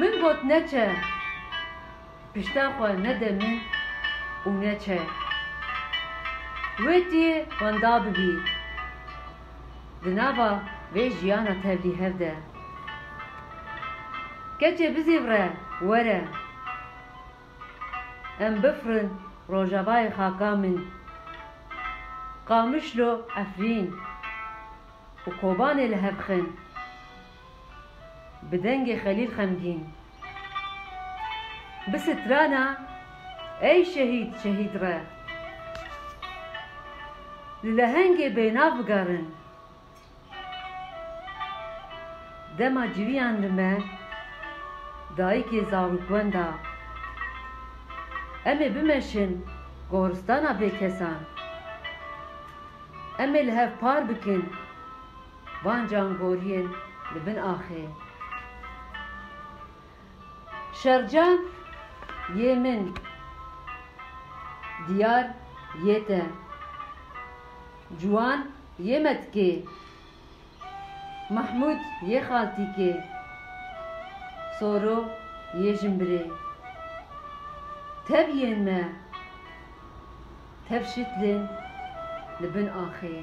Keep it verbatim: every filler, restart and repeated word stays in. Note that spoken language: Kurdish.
Min got neçe, pişta xwe nede min û neçe. Wê tu yê wenda bibî, di nava vê jiyana tevlîhev de. Keçê Bizîv re, were. Em bifirin rojavayê xaka min. Qamişlo, Efrîn û Kobanê li hev xin. Bi dengê Xelîl xemgîn. Bi strana ey şehîd, şehîd re. Li lehengê bênav bigerin. Dema civiyan li me, dayikê zarokwen da. Em ê bimeşin goristana bêkesan. Em ê li hev par bikin van cangoriyên li bin axê. Şercan yê min, Diyar yê te, Ciwan yê Metkê, Mehmûd yê Xaltîkê, Soro yê Jimbirê. Tev yên me, tev şitlên li bin axê.